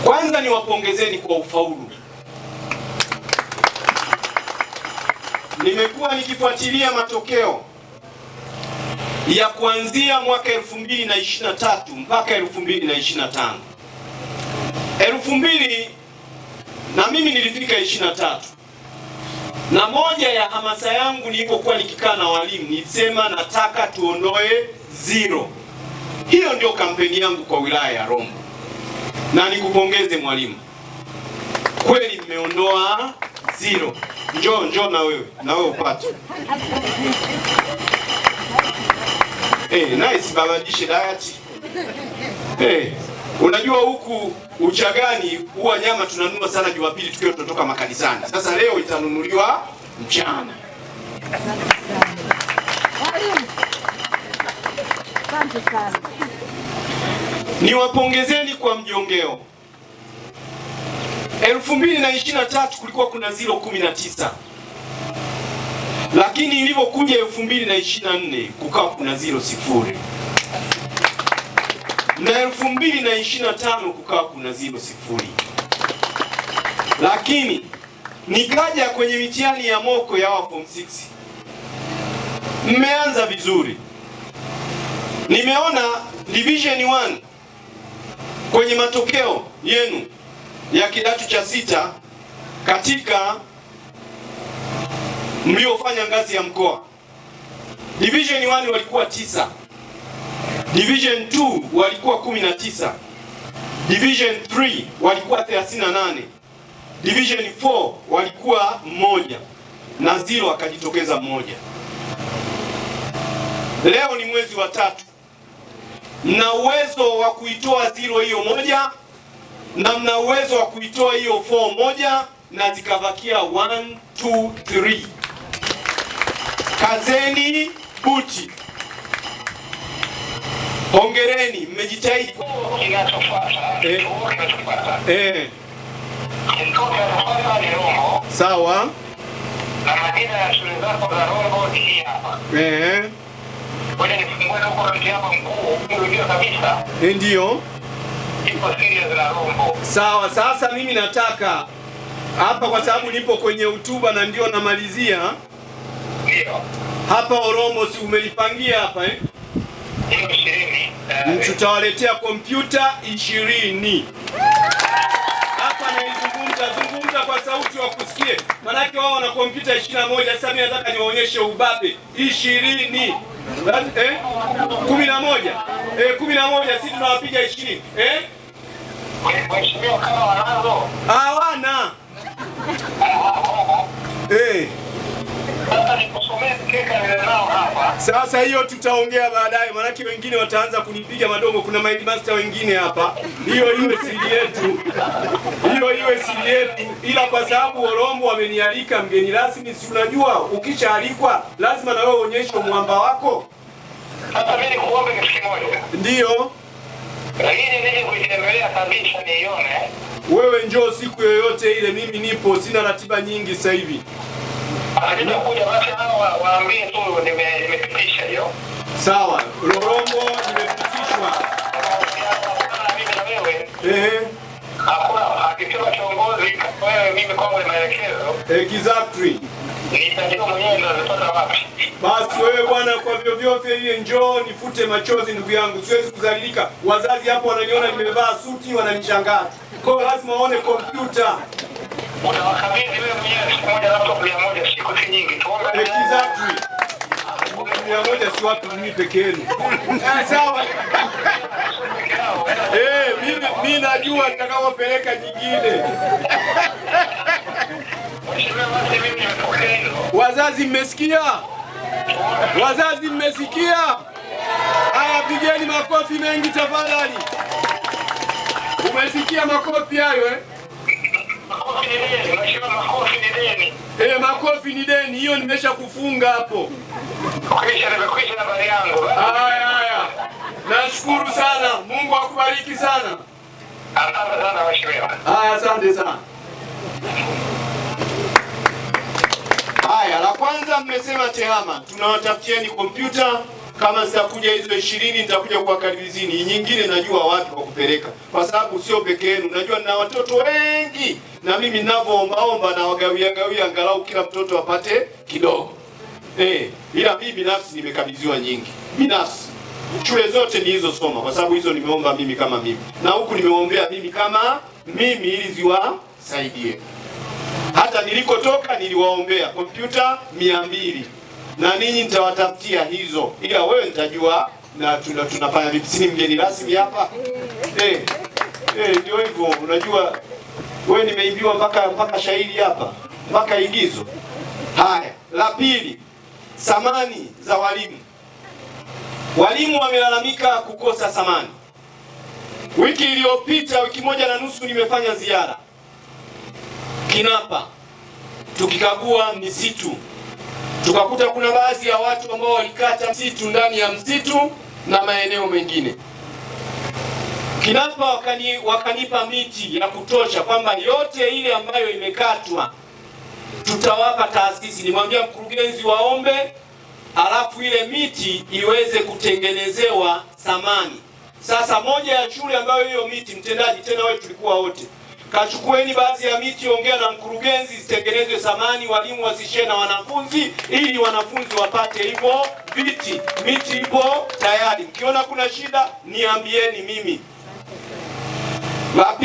Kwanza niwapongezeni kwa ufaulu. Nimekuwa nikifuatilia matokeo ya kuanzia mwaka 2023 mpaka 2025. 2000 na mimi nilifika 23. Na moja ya hamasa yangu nilipokuwa nikikaa na walimu nilisema nataka tuondoe zero. Hiyo ndio kampeni yangu kwa wilaya ya Rombo, na nikupongeze mwalimu, kweli mmeondoa zero. Njoo njoo na wewe, na wewe upate. Nice babadilishe diet. Unajua huku Uchagani huwa nyama tunanunua sana Jumapili tukiwa tunatoka makanisani. Sasa leo itanunuliwa mchana. Asante sana. Niwapongezeni kwa mjongeo. 2023 kulikuwa kuna 0.19, lakini ilivyokuja 2024 kukawa kuna 0.0, na 2025 kukawa kuna 0.0. Lakini nikaja kwenye mitihani ya moko ya form 6, mmeanza vizuri. Nimeona division 1 kwenye matokeo yenu ya kidato cha sita katika mliofanya ngazi ya mkoa, division 1 walikuwa 9, division 2 walikuwa 19, division 3 walikuwa 38, division 4 walikuwa 1 na 0 akajitokeza 1. Leo ni mwezi wa 3, mna uwezo wa kuitoa 0 hiyo 1 na mna uwezo wa kuitoa hiyo 4 1 na zikabakia 1 2 3. Kazeni buti. Hongereni, mmejitahidi. Sawa. Na majina ya shule zako za Rombo ni hii hapa. Ngoja nifungue document hapa mkuu, ujue kabisa. Ndio. Ipo serious na Rombo. Sawa, sasa mimi nataka hapa kwa sababu nipo kwenye hotuba na ndio namalizia. Ndio. Hapa Orombo si umelipangia hapa eh? Hiyo 20. Tutawaletea kompyuta 20. Hapa naizungumza, zungumza kwa sauti wakusikie. Manake wao wana kompyuta 21, sasa mimi nataka niwaonyeshe ubabe. 20. 11. 11, sisi tunawapiga 20. Mheshimiwa, kama wanazo? Hawana. Sasa nikusomee mkeka nilionao hapa. Sasa hiyo tutaongea baadaye, maanake wengine wataanza kunipiga madogo. Kuna maheadmaster wengine hapa. Hiyo iwe siri yetu. Hiyo iwe siri yetu. Ila kwa sababu Orombo wamenialika mgeni rasmi, si unajua ukishaalikwa lazima na wewe uonyeshe mwamba wako. Sasa mimi nikuombe kitu kimoja. Ndio. Lakini nije kuitembelea kabisa niione. Wewe njoo siku yoyote ile, mimi nipo, sina ratiba nyingi sasa hivi. Nitakuja basi, hao waambie tu nimepitisha hiyo. Sawa, Rombo nimepitishwa. Mimi na wewe. Hakuna akisema kiongozi wewe, mimi kwangu ni maelekezo. Exactly. Nitajua mwenyewe ndio nitapata wapi. Basi wewe bwana, kwa vyovyote ile njoo nifute machozi ndugu yangu, siwezi kudhalilika. Wazazi hapo wananiona nimevaa suti wananishangaa. Kwa hiyo lazima waone kompyuta. Utawakabidhi wewe mwenyewe siku moja laptop 100, siku si nyingi. Tuombe. Exactly. 100 si watu mimi peke yenu. Sawa. Mimi najua nitakapopeleka nyingine. Mheshimiwa, basi mimi nimepokea hilo. Wazazi mmesikia? Wazazi mmesikia? Haya, pigeni makofi mengi tafadhali. Umesikia makofi hayo? Makofi ni deni, mheshimiwa, makofi ni deni. Makofi ni deni, hiyo nimesha kufunga hapo. Kwisha, nimekwisha habari yangu. Haya, haya. Nashukuru sana. Mungu akubariki sana. Asante sana mheshimiwa. Haya, asante sana. Haya, la kwanza mmesema TEHAMA, tunawatafutieni kompyuta. Kama zitakuja hizo 20 nitakuja kuwakaribizini. Nyingine najua wapi wa kupeleka, kwa sababu sio peke yenu. Najua nina watoto wengi, na mimi ninavyoombaomba na wagawia gawia, angalau kila mtoto apate kidogo. Ila mimi binafsi nimekabidhiwa nyingi binafsi, shule zote nilizosoma, kwa sababu hizo nimeomba mimi kama mimi, na huku nimeombea mimi kama mimi ili ziwasaidie. Hata nilikotoka niliwaombea kompyuta 200 na ninyi nitawatafutia hizo, ila wewe nitajua na tunafanya vipi? Si mgeni rasmi hapa ndio hivyo. Unajua wewe nimeimbiwa mpaka shairi hapa mpaka igizo. Haya, la pili, samani za walimu. Walimu wamelalamika kukosa samani. Wiki iliyopita, wiki 1.5, nimefanya ziara Kinapa tukikagua misitu, tukakuta kuna baadhi ya watu ambao walikata msitu ndani ya msitu na maeneo mengine. Kinapa wakanipa miti ya kutosha kwamba yote ile ambayo imekatwa tutawapa taasisi. Nimwambia mkurugenzi waombe, alafu ile miti iweze kutengenezewa samani. Sasa moja ya shule ambayo hiyo miti, mtendaji tena wewe, tulikuwa wote, kachukueni baadhi ya miti, ongea na mkurugenzi, zitengenezwe samani, walimu wasishie na wanafunzi, ili wanafunzi wapate hivyo viti. Miti ipo tayari, mkiona kuna shida niambieni mimi. La pili